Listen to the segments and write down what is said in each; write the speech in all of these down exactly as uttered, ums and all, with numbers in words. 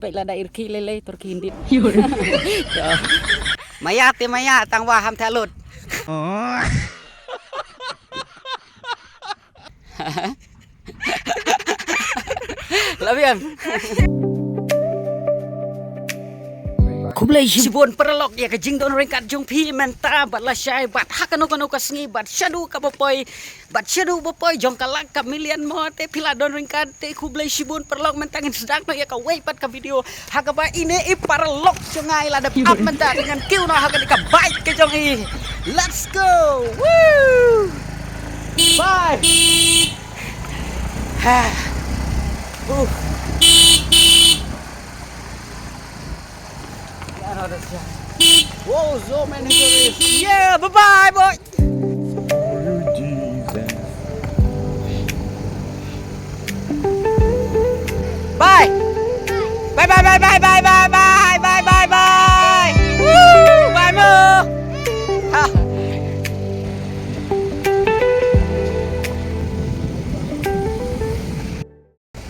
Peit lada i rkhie lei lei, to rkhie khyndiat. Maya te maya, tang wa ham tha lut. Love you. Khublei shibun paralok ïa ka jingdon ryngkat jong phi mynta bad lashai bad ha kano kano ka sngi bad shaduh kaba poi. Bad shaduh ba poi jong ka lak ka million mo te phi la don ryngkat te khublei shibun paralok, mynta ngin sdang noh ïa kawei pat ka video ha kaba ine i paralok jong nga i la dep ap mynta te ngan kiew noh ha kane ka bike ka jong i. Let's go. Woo! Bye. Ha. Uh. Wow, so many tourists. Yeah, bye bye, boy. Bye. Bye bye bye bye bye bye bye bye bye bye. Woo, bye mo. Ha.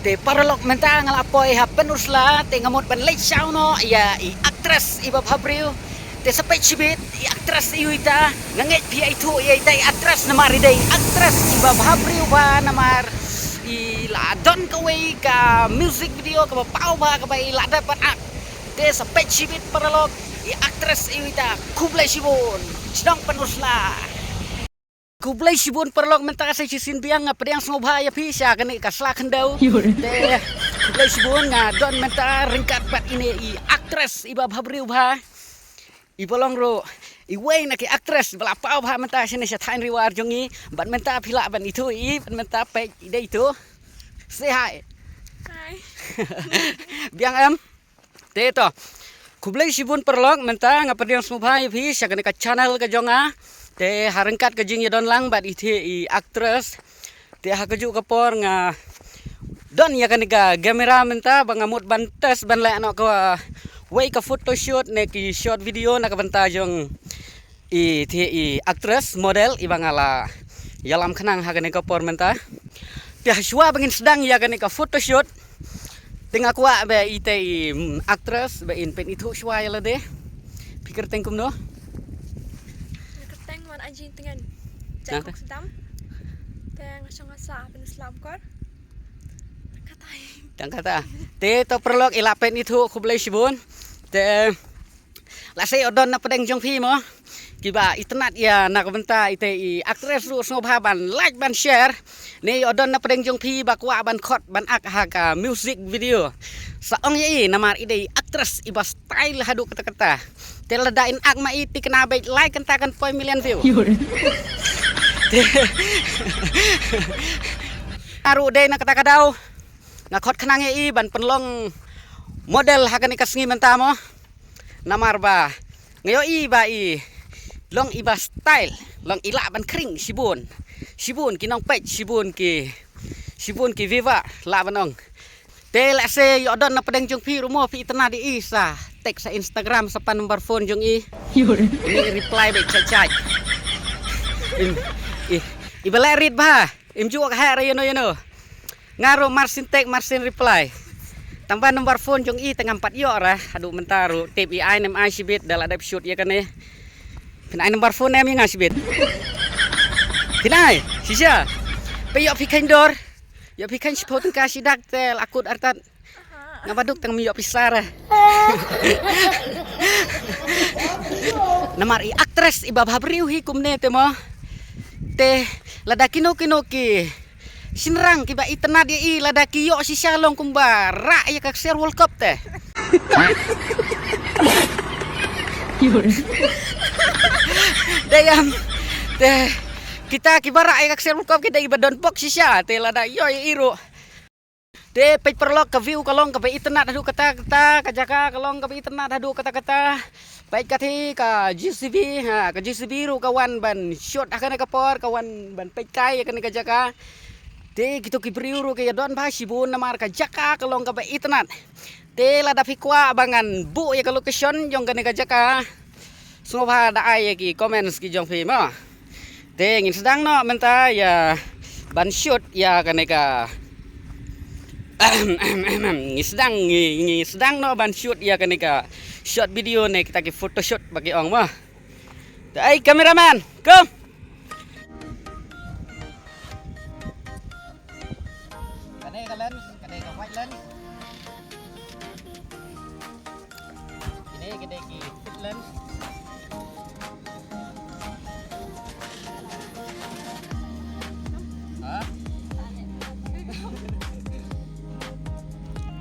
Te paralok mynta nga la poi ha Pynursla te nga mut ban leit shaw noh ïa i actress iba bhabriew. Te sa peit shibit i actress iwei ita, nga ngeit phi ïathuh ïa ita i actress namar i dei i actress iba bhabriew bha namar i la don kawei ka music video kaba paw bha kaba i la dep ban act. Te sa peit shibit paralok i actress iwei ita. Khublei shibun. Shnong Pynursla. Khublei shibun paralok mynta sa shisien biang nga pdiang sngewbha ïa phi sha kane ka sla khyndew. Te khublei shibun nga don mynta ryngkat bad ine i actress iba bhabriew bha. Iba long ruh iwei na ki actress ba la paw bha mynta shane sha thaiñ Ri War jong ngi bad mynta phi lah ban ithuh ïa i bad mynta peit i dei itu. Say hi. Hi. Biang em. Te to. Khublei shibun paralok mynta nga pdiang sngewbha ïa phi sha kane ka channel ka jong nga. Te ha ryngkat ka jingïadon lang bad ite i actress. Te ha kajuh ka por nga don ïa kane ka camera mynta ba nga mut ban test ban leh noh kawei ka photoshoot ne ki short video na ka bynta jong ite i actress model iba nga la ïalam khnang ha kane ka por mynta. Te ha shuwa ba ngin sdang ïa kane ka photoshoot te nga kwah ba ite i, mm, actress ba in pynithuh shuwa ïa lade. Phi kyrteng kumno? Nga kyrteng Wan Aji Tngen. Nangta? Jakok Sdam. Te nga shong ha Pynursla Umkor. Katai. Tang kata. Te to paralok i la pynithuh khublei shibun. Te lehse ïoh don na pdeng jong phi mo kiba itynnad ïa na ka bynta ite i actress ruh sngewbha ban like ban share. Ne ïoh don na pdeng jong phi ba kwah ban khot ban act ha ka music video. Sa ong ïa i namar i dei actress iba style haduh katta katta. Te lada in act ma i te kane beit lai kynta kan poi million view. Te nga ruh dei na kata ka daw nga khot khnang ïa i ban pynlong model ha kane ka sngi mynta mo. Namar ba nga ïohi ba i long iba style, long i lah ban khring shibun. Shibun ki nongpeit, shibun ki, shibun ki viewer lah ban ong. Te lehse ïoh don na pdeng jong phi ruh mo phi itynnad ïa i sa text sa Instagram sa pan number phone jong i. Ini reply beit chait chait. Im, i, iba leh rit bha. Im ju heh ra ïano ïano. Nga ruh mar syn text mar syn reply. Tang ba number phone jong i te ngam pat ïoh ra. Haduh mynta ruh tip i ai ne em ai shibit da la dep shoot ïa kane. Phin ai number phone ne em ïa nga shibit. Phin ai shisha. Phi ïoh phi kheiñ dor. Ïoh phi kheiñ shiphew tyngka shi dak te la kut artat. Nga baduk tang mi ïoh pisa ra. Namar i actress iba bhabriew hi kumne te mo. Te lada kino kino ki shynrang kiba itynnad ïa i lada ki ïoh shisha long kumba rah ïa ka ksiar World Cup te. Dei em te kita kiba rah ïa ka ksiar World Cup ki dei kiba don bok shisha te lada ïoh ïa i ruh. Te peit paralok ka view ka long kaba itynnad haduh katta katta, ka jaka ka long kaba itynnad haduh katta katta. Peit kata ka J C B, ha, ka J C B ruh ka wan ban shoot ha kane ka por, ka wan ban peit kai ha kane ka jaka. Te kito ki briew ruh ki ïa don bha shibun namar ka jaka ka long kaba itynnad. Te lada phi kwah ba ngan buh ïa ka location jong kane ka jaka, sngewbha da ai ïa ki comments ki jong phi mo. Te ngin sdang noh mynta ïa ban shoot ïa kane ka Ngi sdang, ngi, ngi sdang noh ban shoot ïa kane ka short video ne kita ki photoshoot ba ki ong mo. Te ai cameraman, kum. Kane ka lens, kane ka wide lens. Kine ki dei ki fit lens. Ha?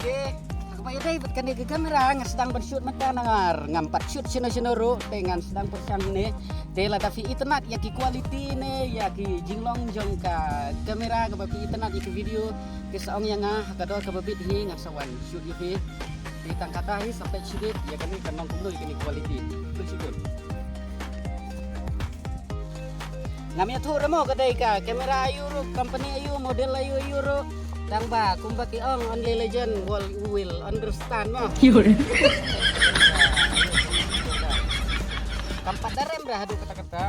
Te, ha kaba ïadei bad kane ka kamera nga sdang ban shoot mynta, namar ngam pat shoot shano shano ruh, te ngan sdang pyrshang ne. Te lada phi itynnad ïa ki quality ne ïa ki jinglong jong ka kamera kaba phi itynnad ïa ki video, phi sa ong ïa nga ha ka dor kaba bit hi, ngan sa wan shoot ïa phi. Te tang kata hi, sa peit shibit ïa kane kan long kumno ïa kane quality. Peit shibit. Ngam ïathuh re mo ka dei ka kamera aïu ruh, company aïu, model aïu aïu ruh. Tang ba kumba ki ong, only legend will, will understand mo. Kam pat da rem re haduh katta katta.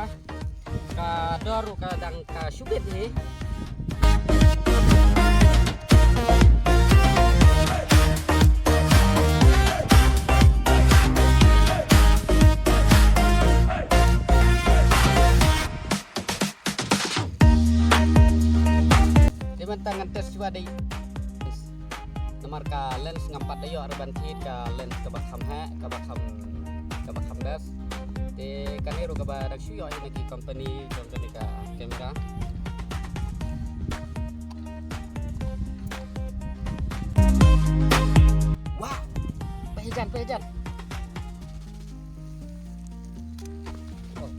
Ka dor ruh ka dang ka shibit hi. Te mynta ngan test shuwa dei. Namar ka lens ngam pat da ïoh re ban thied ka lens kaba kham heh, kaba kham, kaba kham best. Te kane ruh kaba dang shu ïoh ïa ki company jong kane ka kamera. Wah, peit jan, peit jan. Oh.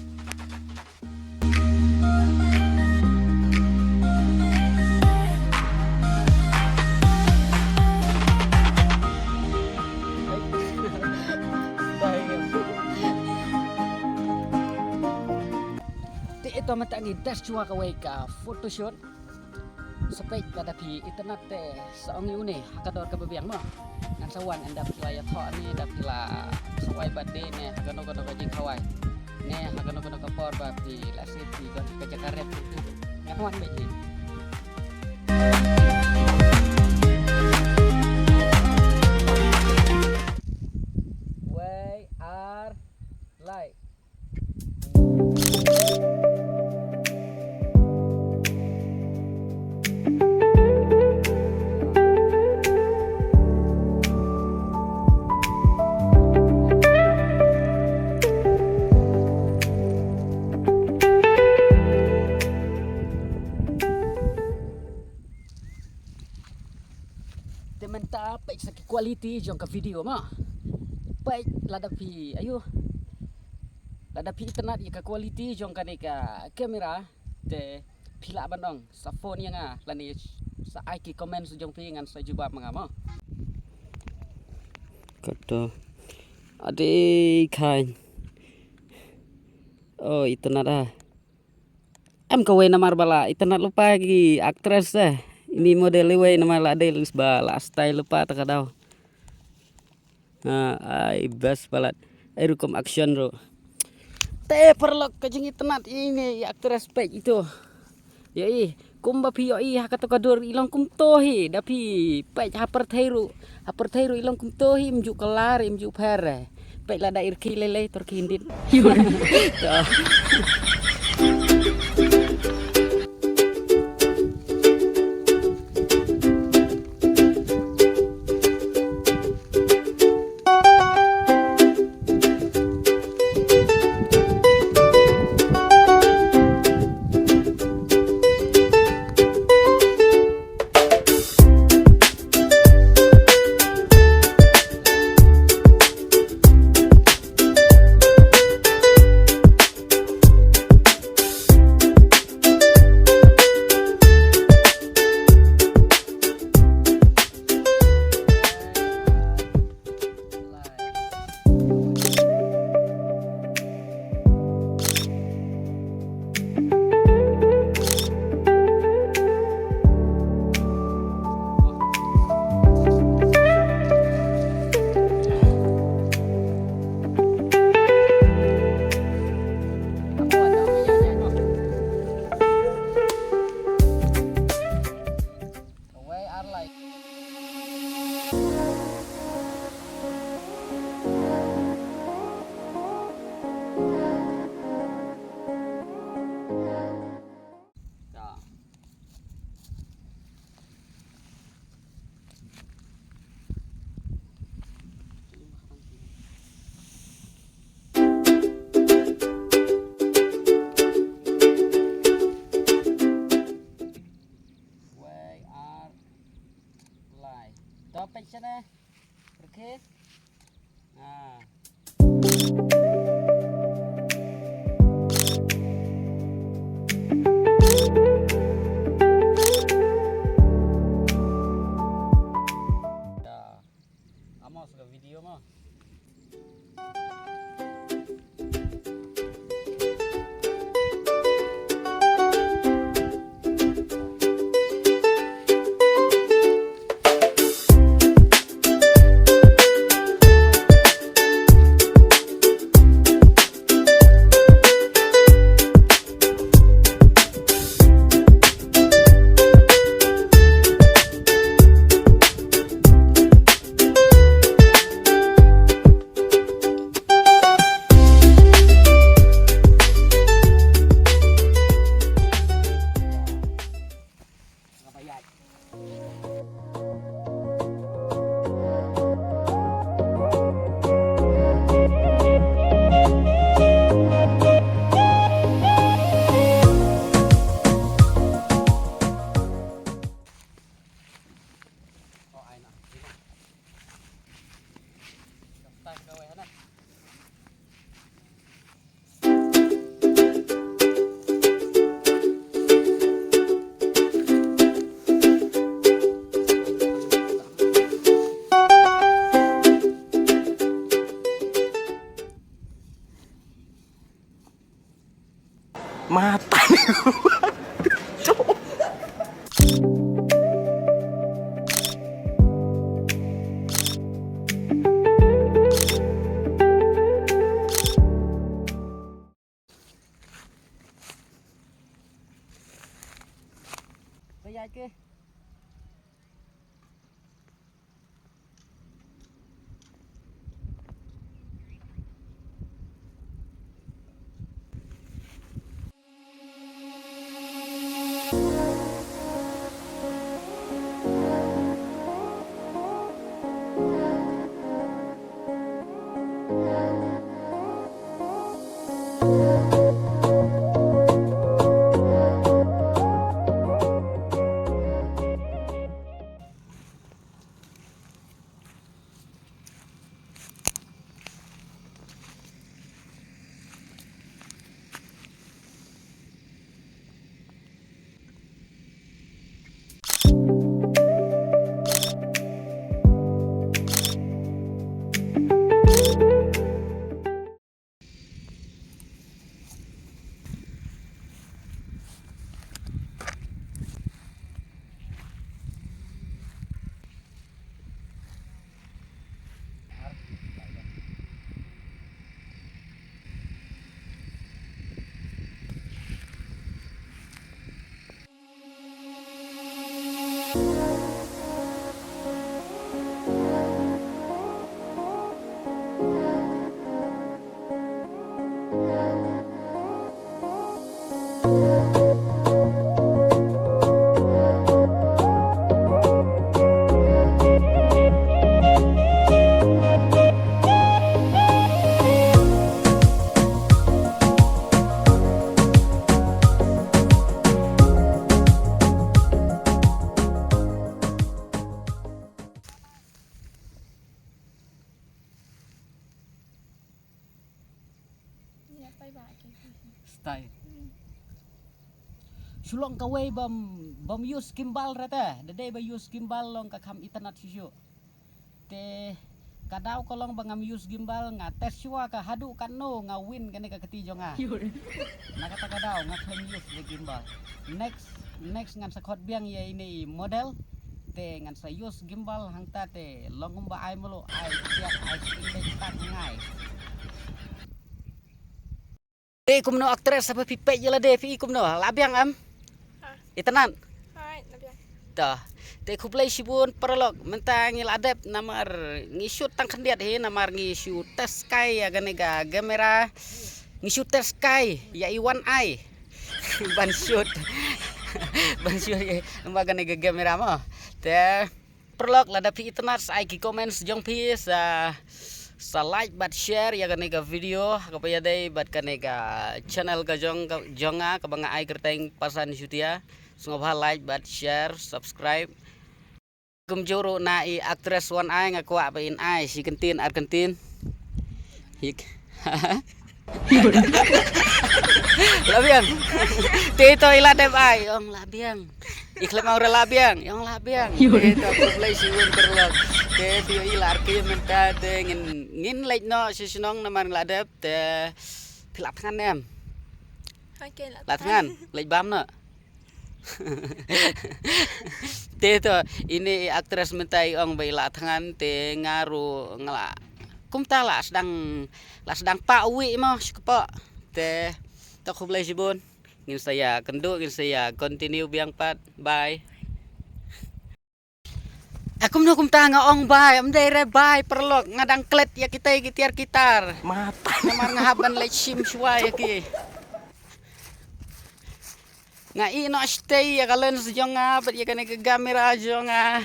Te ito mynta ngi test shuwa kawei ka photoshoot. Sa peit lada phi itynnad te sa ong ïa une ha ka dor kaba biang mo. Ngan sa wan ynda phi la ïathoh ne, ynda phi la khawai birthday ne ha kano kano ka jingkhawai, ne ha kano kano ka por ba phi la sngewthuh ka jaka rep. Ngan wan beit hi. Wei ar lai. Te mynta peit sa ki quality jong ka video mo. Peit lada phi, ayu. Lada phi itynnad ïa ka quality jong kane ka kamera, te phi lah ban ong sa phone ïa nga lane sa ai ki comments jong phi, ngan sa jubab ma nga mo. Kato. Adei khain. Oh, itynnad ah. Em kawei namar ba la itynnad lypa ki actress eh. Ini model iwei namar la dei lus ba la style lypa ta ka daw. Ha, ai best palat. Ai rukom action ruh. Te paralok ka jingitynnad ine i actress peit ito. Ïohi, kumba phi ïohi ha kato ka dur i long kumto hi, da phi peit ha pyrthei ruh. Ha pyrthei ruh i long kumto hi, ym ju kylla, ym ju pher. Peit lada i rkhie lei lei, to rkhie khyndiat. Video mo. Mata ni. Stai. Shu long kawei bym, bym use gimbal re te. Da dei ba use gimbal long ka kham itynnad shisha. Te ka daw ka long ba ngam use gimbal, nga test shuwa ka haduh katno nga win kane ka kti jong nga. Na kata ka daw nga khlem use ïa gimbal. Next, next ngan sa khot biang ïa ine i model. Te ngan sa use gimbal hangta te long kumba ai mluh, ai siat, ai sting, ai tak ngai. Te kumno actress, haba phi peit ïa lade phi i kumno? La biang em? Ha. Itynnad? Hai, la biang. To. Te khublei shibun paralok, mynta ngi la dep namar ngi shoot tang khyndiat hi namar ngi shu test kai ïa kane ka camera. Ngi shu test kai ïa i wan ai. Ban shoot. Ban shoot ïa, ïa kane ka camera mo. Te paralok, lada phi itynnad sa ai ki comments jong phi, sa, sa like bad share ïa kane ka video, kaba ïadei bad kane ka channel ka jong, ka jong nga, kaba nga ai kyrteng Pasan Shutia. Sngewbha like bad share, subscribe. Kumjuh ruh na i actress wan ai, nga kwah ba in ai shi kyntien ar kyntien. Hik. La biang. Te to i la dep ai, ong la biang. I khlem ong re la biang, ong la biang. Te to khublei shibun paralok. Te phi i la ar ki mynta te ngin ngin leit noh sha shnong namar la dep te phi la thngan em. Okay, la thngan, leit bam noh. Te to, ine i actress mynta i ong ba i la thngan te nga ruh nga la. Kumta la sdang la sdang pa uwi mo shkpo. Te to khublei shibun. Ngin sa ïa kynduh, ngin sa ïa continue biang pat. Bye. Akum no kumta nga ong bye, ym dei re bye paralok, nga dang klet ïa kitai ki tiar ki tar. Namar nga hap ban leit shim shuwa ïa ki. Nga i noh shatei ïa ka lens jong nga bad ïa kane ka camera jong nga.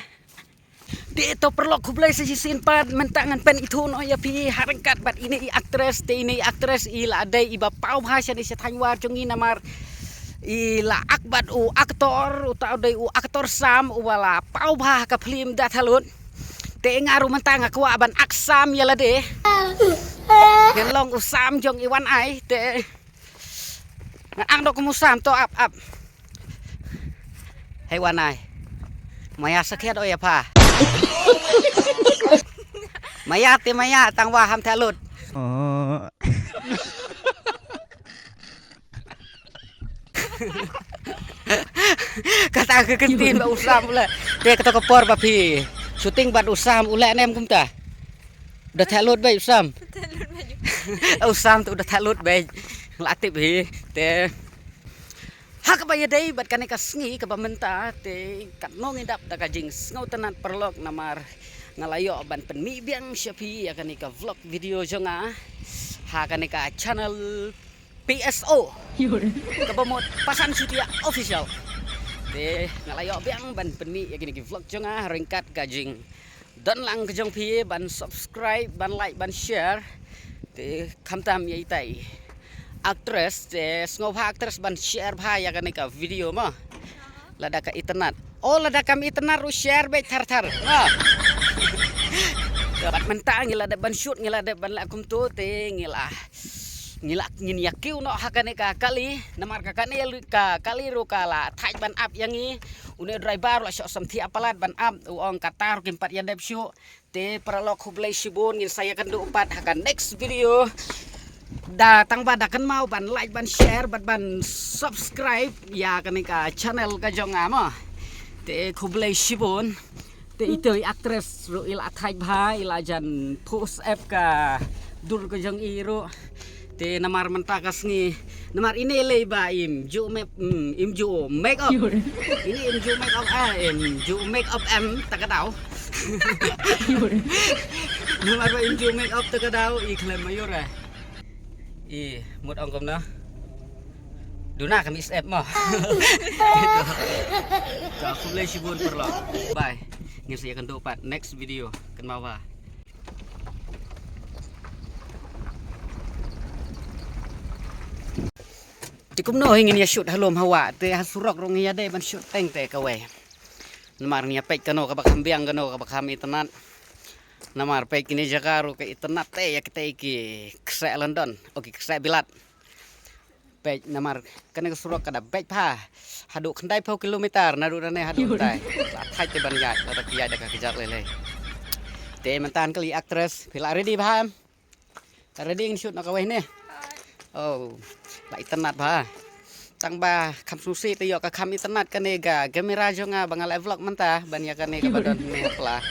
Te to paralok khublei sa shisien pat mynta ngan pynithuh noh ïa phi ha ryngkat bad ine i actress te ine i actress i la dei iba paw bha shane sha thaiñ War jong ngi namar i la ak bad u actor uta u dei u actor Sam uba la paw bha ha ka phlim Da Thalut. Te nga ruh mynta nga kwah ban ak Sam ïa lade. Ngan long u Sam jong i Wan Ai te. Ngan ang dok kum u Sam to ap ap. Hei Wan Ai. Maya sakhiat o ïa pha. Maya te maya tang wa ham thalut. Kata ka kyntin ba u Sam u leh. Te kata ka por ba phi shooting bad u Sam u leh nem kumta. Da thalut bad u Sam. U Sam tu da thalut bad. La tip hi te. Ha kaba ïadei bad kane ka sngi kaba mynta te katno ngi dap da ka jingsngewtynnat paralok namar nga la ïoh ban pynmih biang sha phi ïa kane ka vlog video jong nga ha kane ka channel P S O. Kaba mut Pasan Shutia Official. Te nga la ïoh biang ban pynmih ïa kine ki vlog jong nga ryngkat ka jing don lang ka jong phi ban subscribe, ban like, ban share. Te khamtam ïa itai actress te sngewbha actress ban share bha ïa kane ka video mo. Lada ka itynnat. Oh lada kam itynnat ruh share beit thar thar. Mo. Bad mynta ngi la dep ban shoot ngi la dep ban la kumto te ngi la ngi la ngin ïa kiew noh ha kane ka kali namar ka kane ka kali ruh ka la thait ban ap ïa ngi. Une u driver la shoh samthiah palat ban ap u ong kata ruh kim pat ïa dep shuh. Te paralok khublei shibun ngin sa ïa kynduh pat ha ka next video. Da tang ba da kynmaw ban like ban share bad ban subscribe ïa kane ka channel ka jong nga mo. Te khublei shibun. Te ito i actress ruh i la thait bha i la jan post app ka dur ka jong i ruh. Te namar mynta ka sngi namar ine lei ba im ju me im ju make up. Ine im ju make up eh im ju make up em ta ka daw. Namar ba im ju make up ta ka daw i khlem mayur eh. I mut ong kumno. Duna ka mis app mo. Ka khublei shibun paralok. Bye. Ngin sa ïa kynduh pat next video. Kynmaw ba. Te kumno hi ngin ïa shoot ha lum ha wah te ha surok ruh ngin ïa dei ban shoot teng te kawei. Namar ngin ïa peit kano kaba kham biang kano kaba kham itynnat. Namar peit kine jaka ruh ka itynnat te ïa kita ki kseh London. O ki kseh Bilat. Beit namar kane ka surok ka da beit bha. Haduh khyndai phew kilometer naduh nane haduh khyndai. La thait te ban ïaid, la da ïaid da ka kjat lei lei. Te mynta kali actress, phi la ready bha em? La ready ngin shoot na kawei ne? Oh, la itynnat bha. Tang ba kham sngewsih te ïoh ka kham itynnat kane ka camera jong nga ba nga la vlog mynta ban ïa kane kaba don ne pla.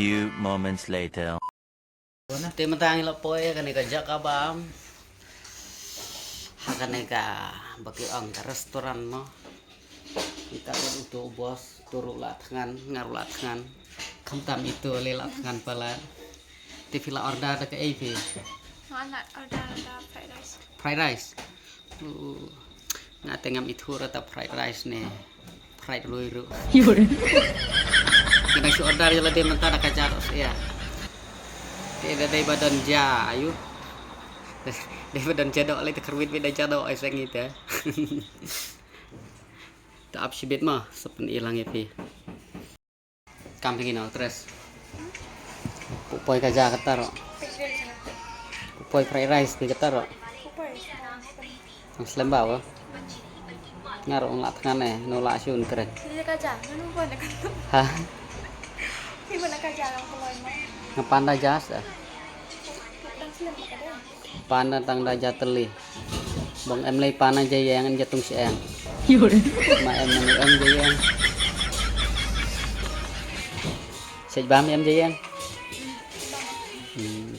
Few moments later. Te mynta ngi la poi ha kane ka jaka bam, ha kane ka ba ki ong ka restaurant mo. Ita ka uto u boss, uto ruh la thngan, nga ruh la thngan. Khamtam ito le la thngan palat. Te phi la order da kaei phi? Nga la order da fried rice. Fried rice. Uh, nga te ngam ithuh ruh ta fried rice ne. Fried rui ruh. Nga dang shu order ïa lade mynta da ka ja doh seh ïa. Te da dei ba don ja ayu. Dei ba don ja doh lei te kyrwit beit da ja doh ai seng ite. Ta ap shibit ma, sa pyni lang ïa phi. Kam phi ngin actress. Pu poi ka ja kata ruh. Pu poi fried rice phi kata ruh. Ang slem ba wa. Nga ruh nga la thngan eh, no la shun kren. Ha? Nga pan da ja sa. Pan da tang da ja tylli. Bang em lei pan da ja ïeng, ja tung sha eng. Ma em manu em ja ïeng. Sej bam em ja ïeng. Hmm.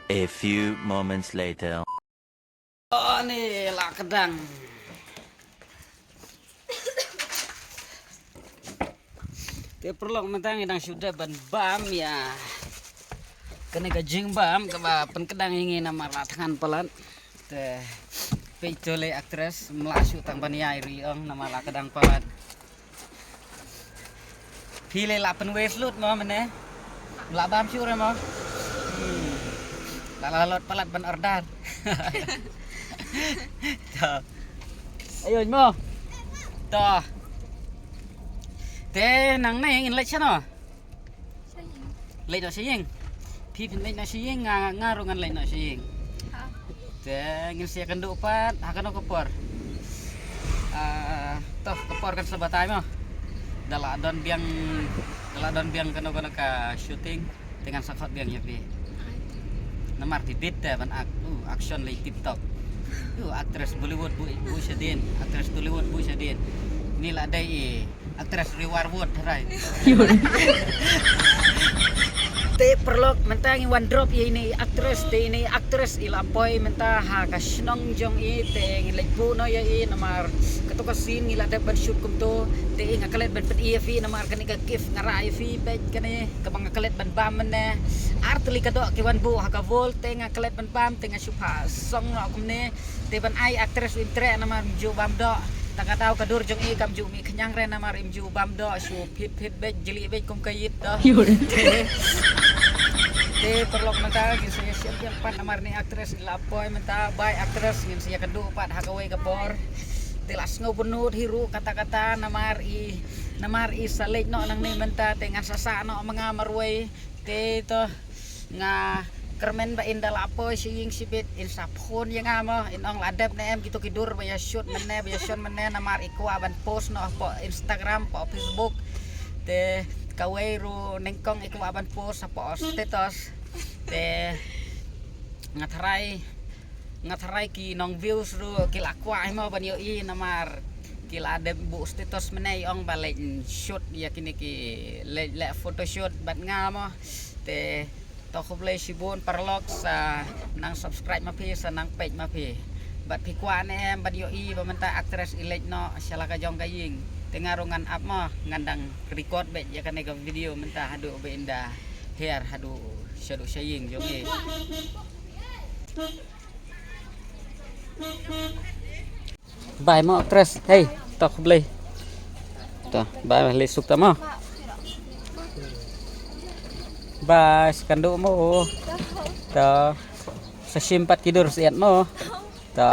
A few moments later. Oh, ni la kdang. Te paralok mynta ngi dang shu dep ban bam ïa kane ka jingbam kaba pynkdang ïa ngi namar la thngan palat. Te peit to lei actress, ym lah shuh tang ban ïai ri ong namar la kdang palat. Phi lei la pynwes lut mo mynne. La bam shuh re mo. Hmm. La la lot palat ban order. To. Ayo mo. To. Te nangne ngin leit shano? Leit noh sha ïing. Phi phin leit noh sha ïing, nga, nga ruh ngan leit noh sha ïing. Ha. Te ngin sa ïakynduh pat ha kano ka por. Ah, to ka por kan sa batai mo. Da la don biang, da la don biang kano kano ka shooting. Te ngan sa khot biang ïa phi. Namar phi bit te ban ak-, uh, action lei tip top. Uh, actress Bollywood bu, bu shadien, actress Tollywood bu shadien. Ni la dei i Actress Reward Wood, right? Te paralok mynta ngi wan drop ïa ine i actress, te ine i actress i la poi mynta ha ka shnong jong i, te ngi leit buh noh ïa i namar kato ka scene ngi la dep ban shoot kumto, te i nga klet ban pyni ïa phi namar kane ka gift nga rah ïa phi bad kane kaba nga klet ban bam mynne. Ar tylli ka doh ki wan buh ha ka bol, te nga klet ban bam, te nga shu phah song noh kumne. Te ban ai actress u im treh namar ym ju bam doh. Ta ka daw ka dur jong i kam ju mih khñiang re namar im ju bam doh, shu phit phit beit, jylliew beit kum ka ïit doh. Te paralok mynta ngin sa ïashem biang pat namar ne actress i la poi mynta, bye actress, ngin sa ïakynduh pat ha kawei ka por. Te la sngew bynnud hi ruh katta katta namar i, namar i sa leit noh nangne mynta, te ngan sa sah noh ma nga marwei. Te to nga kyrmen ba in da la poi sha ïing shibit in sa phone ïa nga mo, in ong la dep ne em kito ki dur ba ïa shoot mynne ba ïa shon mynne namar i kwah ban post noh hapoh Instagram, hapoh Facebook. Te kawei ruh nyngkong i kwah ban post hapoh status. Te nga tharai Nga tharai ki nong views ruh ki la kwah hi mo ban ïohi namar ki la dep buh status mynne ong ba leit shoot ïa kine ki leh, leh photoshoot bad nga mo. Te to khublei shibun paralok sa nang subscribe ma phi sa nang peit ma phi. Bad phi kwah ne em ban ïohi ba mynta actress i leit noh sha la ka jong ka ïing. Te nga ruh ngan ap mo ngan dang record beit ïa kane ka video mynta haduh ba in da her haduh shaduh sha ïing jong i. Bye mo actress. Hey, to khublei. To, bye bye, leit suk ta mo. Bye, sa kynduh mo. To. Sa shim pat ki dur syiat mo. To.